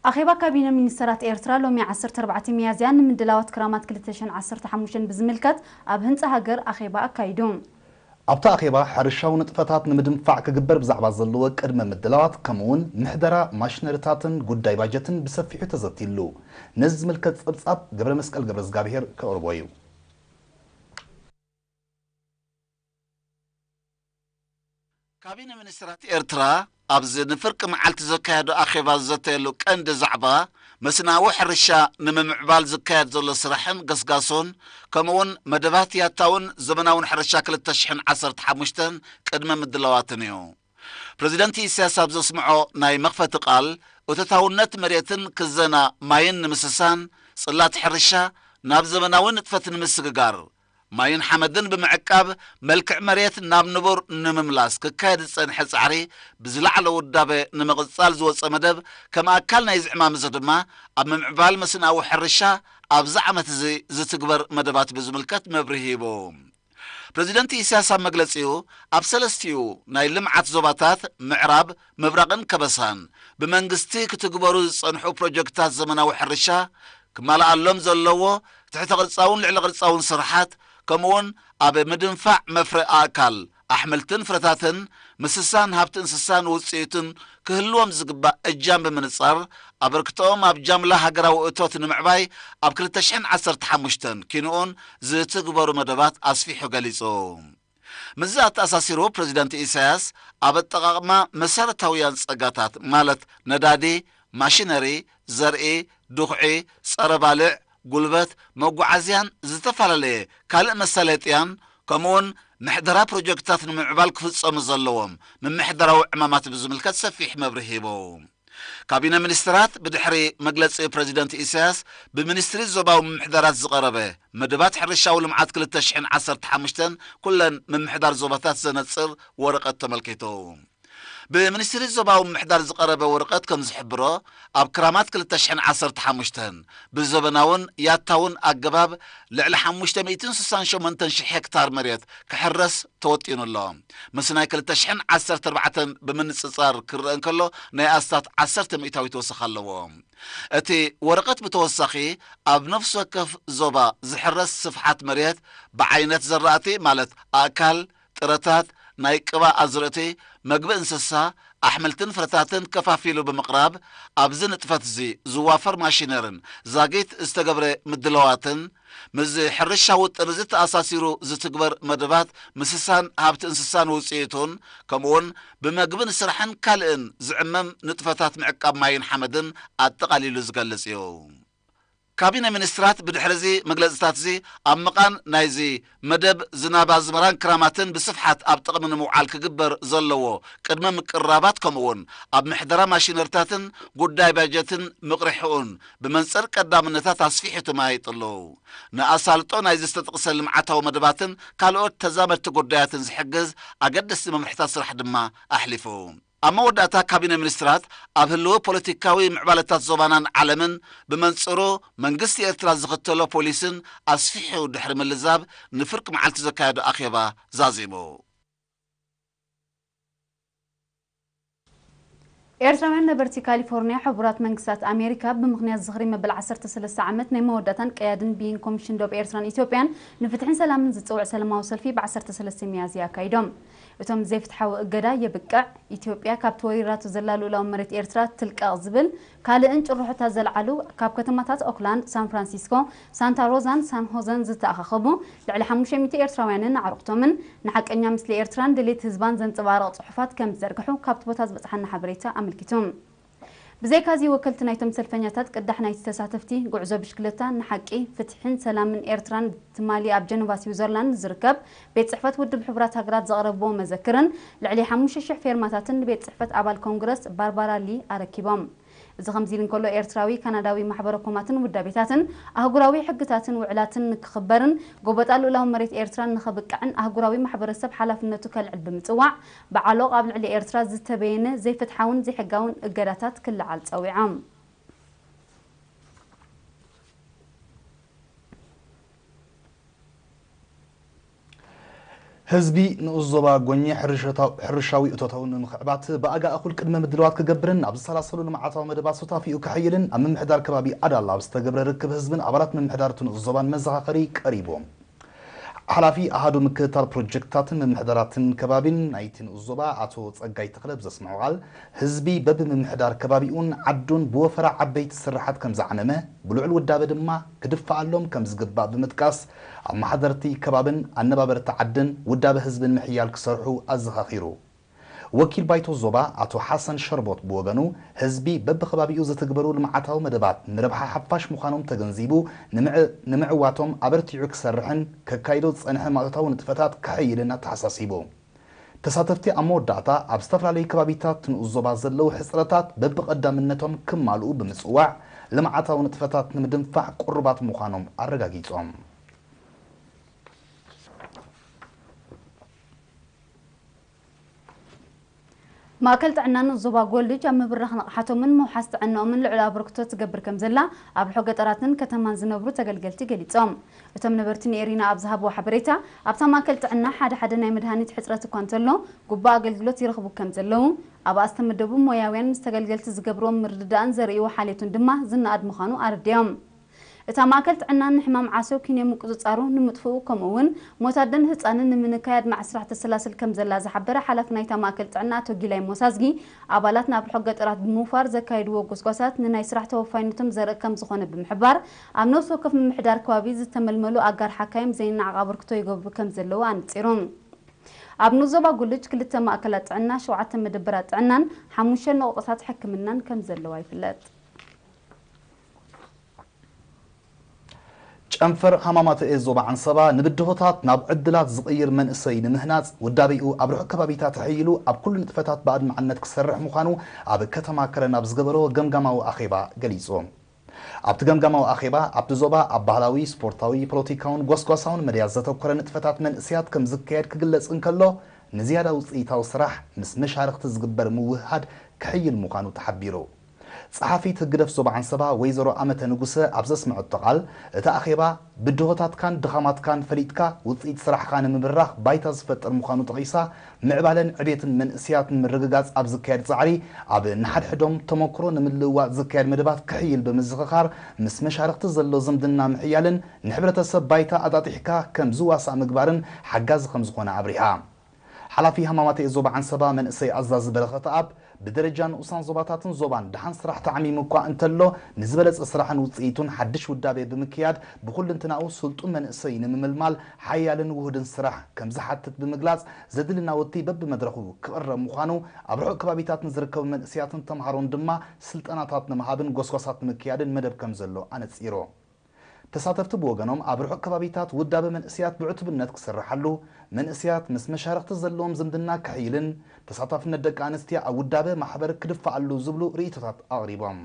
ኣኼባ ካቢነ ሚኒስተራት ኤርትራ ሎሚ ዓሰርተ ኣርባዕተ ሚያዝያ ንምድላዋት ክራማት ክልተ ሽሕን ዓሰርተ ሓሙሽተን ብዝምልከት ኣብ ህንጻ ሃገር ኣኼባ ኣካይዱ። ኣብቲ ኣኼባ፣ ሕርሻዊ ንጥፈታት ንምድንፋዕ ክግበር ብዛዕባ ዘለዎ ቅድመ ምድላዋት፣ ከምኡ'ውን ምሕደራ ማሽነሪታትን ጉዳይ ባጀትን ብሰፊሑ ተዘትይሉ። ነዚ ዝምልከት ጸብጻብ ገብረ መስቀል ገብረ እግዚኣብሔር ከቕርቦ እዩ። ካቢነ ሚኒስትራት ኤርትራ ኣብዚ ንፍርቂ መዓልቲ ዘካየዶ ኣኼባ ዝዘተየሉ ቀንዲ ዛዕባ፣ መስናዊ ሕርሻ ንምምዕባል ዝካየድ ዘሎ ስራሕን ገስጋሶን፣ ከምኡ'ውን መደባት ያታውን ዘመናውን ሕርሻ ክልተ ሽሕን ዓሰርተ ሓሙሽተን ቅድመ ምድላዋትን እዩ። ፕረዚደንት ኢሳያስ ኣብ ዘስምዖ ናይ መኽፈቲ ቃል፣ እቶታውነት መሬትን ክዘና ማይን ንምስሳን፣ ጽላት ሕርሻ ናብ ዘመናዊ ንጥፈት ንምስግጋር፣ ማይን ሓመድን ብምዕቃብ፣ መልክዕ መሬት ናብ ንቡር ንምምላስ ክካየድ ዝጸንሐ ጻዕሪ ብዝለዓለ ውዳበ ንምቕጻል ዝወጸ መደብ፣ ከም ኣካል ናይዚ ዕማም እዚ ድማ፣ ኣብ ምምዕባል መስናዊ ሕርሻ ኣብዚ ዓመት እዚ ዝትግበር መደባት ብዝምልከት መብርሂ ሂቡ። ፕረዚደንት ኢሳያስ ኣብ መግለጺኡ፣ ኣብ ሰለስቲኡ ናይ ልምዓት ዞባታት ምዕራብ፣ ምብራቕን ከበሳን ብመንግስቲ ክትግበሩ ዝጸንሑ ፕሮጀክትታት ዘመናዊ ሕርሻ ክማልኣሎም ዘለዎ ትሕተ ቅርጻውን ልዕሊ ቅርጻውን ስርሓት፣ ከምኡውን ኣብ ምድንፋዕ መፍረ ኣእካል ኣሕምልትን ፍረታትን፣ ምስሳን ሃብቲ እንስሳን ውጽኢቱን ክህልዎም ዝግባእ እጃም ብምንጻር፣ ኣበርክቶኦም ኣብ ጃምላ ሃገራዊ እቶት ንምዕባይ ኣብ ክልተ ሽሕን ዓሰርተ ሓሙሽተን ኪንኡን ዝትግበሩ መደባት ኣስፊሑ ገሊጹ። ምስዚ ኣተኣሳሲሩ፣ ፕረዚደንት ኢሳያስ ኣብ ኣጠቓቕማ መሰረታውያን ጸጋታት፣ ማለት ነዳዲ፣ ማሽነሪ፣ ዘርኢ፣ ድኹዒ፣ ጸረ ባልዕ፣ ጉልበት፣ መጓዓዝያን ዝተፈላለየ ካልእ መሳለጥያን፣ ከምኡውን ምሕደራ ፕሮጀክትታት ንምምዕባል ክፍጸሙ ዘለዎም ምምሕዳራዊ ዕማማት ብዝምልከት ሰፊሕ መብርሂ ሂቡ። ካቢነ ሚኒስትራት ብድሕሪ መግለጺ ፕረዚደንት ኢሳያስ፣ ብሚኒስትሪ ዞባዊ ምምሕዳራት ዝቐረበ መደባት ሕርሻዊ ልምዓት ክልተ ሽሕን ዓሰርተ ሓሙሽተን ኩለን ምምሕዳር ዞባታት ዘነጽር ወረቐት ተመልኪቱ። ብሚኒስትሪ ዞባዊ ምምሕዳር ዝቐረበ ወረቐት ከም ዝሕብሮ፣ ኣብ ክራማት ክልተ ሽሕን ዓሰርተ ሓሙሽተን ብዘበናውን ያታውን ኣገባብ ልዕሊ ሓሙሽተ ሚእትን ስሳን ሸሞንተን ሽሕ ሄክታር መሬት ክሕረስ ተወጢኑ ኣሎ። ምስ ናይ ክልተ ሽሕን ዓሰርተ ኣርባዕተን ብምንጽጻር ክረአ እንከሎ፣ ናይ ኣስታት ዓሰርተ ሚእታዊት ወሰኽ ኣለዎ። እቲ ወረቐት ብተወሳኺ፣ ኣብ ነፍሲ ወከፍ ዞባ ዝሕረስ ስፍሓት መሬት ብዓይነት ዘራእቲ፣ ማለት ኣእካል፣ ጥረታት፣ ናይ ቅባ ኣዝርእቲ፣ መግቢ እንስሳ፣ ኣሕምልትን ፍረታትን ከፋፊሉ ብምቕራብ፣ ኣብዚ ንጥፈት እዚ ዝዋፈር ማሽነርን ዛጊት ዝተገብረ ምድላዋትን፣ ምስዚ ሕርሻ ውጥን እዚ ተኣሳሲሩ ዝትግበር መደባት ምስሳን ሃብቲ እንስሳን ውጽኢቱን፣ ከምኡውን ብመግብን ስራሕን ካልእን ዝዕመም ንጥፈታት ምዕቃብ ማይን ሓመድን ኣጠቓሊሉ ዝገልጽ እዩ። ካቢነ ሚኒስትራት ብድሕሪ እዚ መግለጽታት እዚ፣ ኣብ ምቓን ናይዚ መደብ ዝናብ ኣዝመራን ክራማትን ብስፍሓት ኣብ ጥቕሚ ንምውዓል ክግበር ዘለዎ ቅድመ ምቅርራባት፣ ከምኡውን ኣብ ምሕደራ ማሽነሪታትን ጉዳይ ባጀትን ምቕርሕኡን ብመንጽር ቀዳምነታት ኣስፊሑ ተመያይጥሉ። ንኣሳልጦ ናይዚ ዝተጠቕሰ ልምዓታዊ መደባትን ካልኦት ተዛመድቲ ጉዳያትን ዝሕግዝ ኣገደስቲ መምርሕታት ስራሕ ድማ ኣሕሊፉ። ኣብ መወዳእታ፣ ካቢነ ሚኒስትራት ኣብ ህልዊ ፖለቲካዊ ምዕባለታት ዞባናን ዓለምን ብመንጽሩ መንግስቲ ኤርትራ ዝኽተሎ ፖሊስን ኣስፊሑ ድሕሪ ምልዛብ፣ ንፍርቂ መዓልቲ ዘካየዶ ኣኼባ ዛዚሙ። ኤርትራውያን ነበርቲ ካሊፎርኒያ፣ ሕቡራት መንግስታት ኣሜሪካ ብምኽንያት ዝኽሪ መበል ዓሰርተ ሰለስተ ዓመት ናይ መወዳእታን ቀያድን ብይን ኮሚሽን ዶብ ኤርትራን ኢትዮጵያን ንፍትሕን ሰላምን ዝጽውዕ ሰላማዊ ሰልፊ ብ ዓሰርተ ሰለስተ ሚያዝያ ኣካይዶም። እቶም ዘይፍትሓዊ እገዳ የብቅዕ፣ ኢትዮጵያ ካብ ተወሪራቶ ዘላ ልኡላዊ መሬት ኤርትራ ትልቀቕ ዝብል ካልእን ጭርሖታት ዘልዓሉ፣ ካብ ከተማታት ኦክላንድ፣ ሳን ፍራንሲስኮ፣ ሳንታ ሮዛን ሳን ሆዘን ዝተኣኻኸቡ ልዕሊ ሓሙሽተ ሚእቲ ኤርትራውያንን ኣዕሩኽቶምን፣ ንሓቀኛ ምስሊ ኤርትራን ድሌት ህዝባን ዘንጸባርቕ ጽሑፋት ከም ዝዘርግሑ ካብቲ ቦታ ዝበጽሓና ሓበሬታ ኣመልኪቱ። ብዘይካዚ፣ ወከልቲ ናይቶም ሰልፈኛታት ቅዳሕ ናይቲ ተሳተፍቲ ጉዕዞ ብሽክለታ ንሓቂ፣ ፍትሕን ሰላምን ኤርትራን ትማሊ ኣብ ጀነቫ ስዊዘርላንድ ዝርከብ ቤት ጽሕፈት ውድብ ሕቡራት ሃገራት ዘቕረብዎ መዘክርን ልዕሊ ሓሙሽተ ሽሕ ፌርማታትን ንቤት ጽሕፈት ኣባል ኮንግረስ ባርባራ ሊ ኣረኪቦም። እዚ ከምዚ ኢሉ እንከሎ፣ ኤርትራዊ ካናዳዊ ማሕበረ ኮማትን ውዳቤታትን ኣህጉራዊ ሕግታትን ውዕላትን ንክኽበርን ጎበጣ ልኡላዊ መሬት ኤርትራ ንኸብቅዕን ኣህጉራዊ ማሕበረሰብ ሓላፍነቱ ከልዕል ብምጽዋዕ፣ ብዓሎቕ ኣብ ልዕሊ ኤርትራ ዝተበየነ ዘይፍትሓውን ዘይሕጋውን እገዳታት ክለዓል ጸዊዖም። ህዝቢ ንኡስ ዞባ ጎኚ ሕርሻዊ እቶታዊ ንምኽዕባት ብኣጋ እኹል ቅድመ ምድልዋት ክገብርን ኣብ ዝሰላሰሉ ልምዓታዊ መደባት ሱታፊኡ ክሕይልን ኣብ ምምሕዳር ከባቢ ኣዳላ ኣብ ዝተገብረ ርክብ ህዝብን ኣባላት ምምሕዳር እቲ ንኡስ ዞባን መዘኻኸሪ ቀሪቡ። ሓላፊ ኣሃዱ ምክትታል ፕሮጀክትታትን ምምሕዳራትን ከባቢን ናይቲ ንኡስ ዞባ ኣቶ ጸጋይ ተኽለ ብዘስምዖ ቃል፣ ህዝቢ በብምምሕዳር ከባቢኡን ዓዱን ብወፈራ ዓበይቲ ስርሓት ከም ዝዓመመ፣ ብልዑል ውዳበ ድማ ክድፈኣሎም ከም ዝግባእ ብምጥቃስ፣ ኣመሓደርቲ ከባብን ኣነባበርቲ ዓድን ውዳበ ህዝብን ምሕያል ክሰርሑ ኣዘኻኺሩ። ወኪል ባይቶ ዞባ ኣቶ ሓሰን ሸርቦት ብወገኑ፣ ህዝቢ በብኸባቢኡ ዝትግበሩ ልምዓታዊ መደባት ንረብሓ ሓፋሽ ምዃኖም ተገንዚቡ፣ ንምዕ-፣ ንምዕዋቶም ኣበርቲዑ ክሰርሕን ከካይዶ ዝጸንሐ ማእቶታዊ ንጥፈታት ክሕይልን ኣተሓሳሲቡ። ተሳተፍቲ ኣብ መወዳእታ ኣብ ዝተፈላለዩ ከባቢታት ንኡስ ዞባ ዘለዉ ሕጽረታት በብቐዳምነቶም ክማልኡ ብምጽዋዕ፣ ልምዓታዊ ንጥፈታት ንምድንፋዕ ቅሩባት ምዃኖም ኣረጋጊጾም። ማእከል ጥዕና ንኡስ ዞባ ጎልጅ ኣብ ምብራኽ ንቕሓቶምን ምውሓስ ጥዕናኦምን ልዑል ኣበርክቶ ትገብር ከም ዘላ ኣብ ርሑቕ ገጠራትን ከተማን ዝነብሩ ተገልገልቲ ገሊጾም። እቶም ነበርቲ ንኤሪና ኣብ ዝሃብዎ ሓበሬታ፣ ኣብታ ማእከል ጥዕና ሓደ ሓደ ናይ መድሃኒት ሕጽረት እኳ እንተሎ፣ ግቡእ ኣገልግሎት ይረኽቡ ከም ዘለዉ፣ ኣብኣ ዝተመደቡ ሞያውያን ምስ ተገልገልቲ ዝገብርዎም ምርድዳእን ዘርእይዎ ሓልዮትን ድማ ዝነኣድ ምዃኑ ኣረዲኦም። እታ ማእከል ጥዕና ንሕማም ዓሶ ኪንዮ ምቁጽጻሩ ንምጥፍኡ፣ ከምኡ እውን ሞት ኣደን ህጻንን ንምንካይ ኣድማዒ ስራሕ ተሰላስል ከም ዘላ ዝሓበረ ሓላፊ ናይታ ማእከል ጥዕና ኣቶ ጊላይ ሞሳዝጊ፣ ኣባላት ናብ ርሑቕ ገጠራት ብምውፋር ዘካየድዎ ጎስጓሳት ንናይ ስራሕ ተወፋይነቶም ዘርኢ ከም ዝኾነ ብምሕባር፣ ኣብ ነፍሲ ወከፍ ምምሕዳር ከባቢ ዝተመልመሉ ኣጋር ሓካይም ዘይነዓቕ ኣበርክቶ ይገብሩ ከም ዘለዉ ኣነጺሩ። ኣብ ንኡስ ዞባ ጉልጅ ክልተ ማእከላት ጥዕና፣ ሸውዓተ መደበራት ጥዕናን ሓሙሽተ ነቑጣታት ሕክምናን ከም ዘለዋ ይፍለጥ። ጨንፈር ሃማማተ ኤ ዞባ ዓንሰባ ንብድሆታት ናብ ዕድላት ዝቕይር መንእሰይ ንምህናጽ ውዳቤኡ ኣብ ርሑቕ ከባቢታት ተሐይሉ ኣብ ኩሉ ንጥፈታት ብኣድማዕነት ክሰርሕ ምዃኑ ኣብ ከተማ ከረን ኣብ ዝገበሮ ገምጋማዊ ኣኼባ ገሊጹ። ኣብቲ ገምጋማዊ ኣኼባ ኣብቲ ዞባ ኣብ ባህላዊ፣ ስፖርታዊ፣ ፖለቲካውን ጎስጓሳውን መድያት ዘተኮረ ንጥፈታት መንእሰያት ከም ዝካየድ ክግለጽ እንከሎ፣ ንዝያዳ ውጽኢታዊ ስራሕ ምስ መሻርኽቲ ዝግበር ምውህሃድ ክሕይል ምዃኑ ተሓቢሩ። ጸሓፊት ህግደፍ ዞባ ዓንሰባ ወይዘሮ ኣመተ ንጉሰ ኣብ ዘስምዐቶ ቃል፣ እቲ ኣኼባ ብድሆታትካን ድኻማትካን ፈሊጥካ ውጽኢት ስራሕኻ ንምብራኽ ባይታ ዝፈጥር ምዃኑ ጠቒሳ፣ ምዕባለን ዕቤትን መንእሰያት ንምርግጋጽ ኣብ ዝካየድ ጻዕሪ፣ ኣብ ንሓድሕዶም ተመክሮ ንምልውዋጥ ዝካየድ መደባት ክሕይል ብምዝኽኻር፣ ምስ መሻርኽቲ ዘሎ ዝምድና ምሕያልን ንሕብረተሰብ ባይታ ኣጣጢሕካ ከም ዝዋሳእ ምግባርን ሓጋዚ ከም ዝኾነ ኣብሪሃ። ሓላፊ ሃማማተ ዞባ ዓንሰባ መንእሰይ ኣዛዚ በረኸት ኣብ ብደረጃ ንኡሳን ዞባታትን ዞባን ደሓን ስራሕ ተዓሚሙ እኳ እንተሎ፣ ንዝበለጸ ስራሕን ውጽኢቱን ሓድሽ ውዳቤ ብምክያድ ብኹልንትናኡ ስልጡን መንእሰይ ንምምልማል ሓያልን ውሁድን ስራሕ ከም ዝሓትት ብምግላጽ፣ ዘድሊ ናውቲ በብመድረኹ ክቕረብ ምዃኑ፣ ኣብ ርሑቕ ከባቢታት ንዝርከቡ መንእሰያትን ተምሃሮን ድማ ስልጠናታት ንምሃብን ጎስጓሳት ንምክያድን መደብ ከም ዘሎ ኣነጺሩ። ተሳተፍቲ ብወገኖም ኣብ ርሑቕ ከባቢታት ውዳበ መንእሰያት ብዕቱብነት ክስርሓሉ፣ መንእሰያት ምስ መሻርኽቲ ዘለዎም ዝምድና ክሕይልን ተሳታፍነት ደቂ ኣንስትዮ ኣብ ውዳበ ማሕበር ክድፋኣሉ ዝብሉ ርእይቶታት ኣቕሪቦም።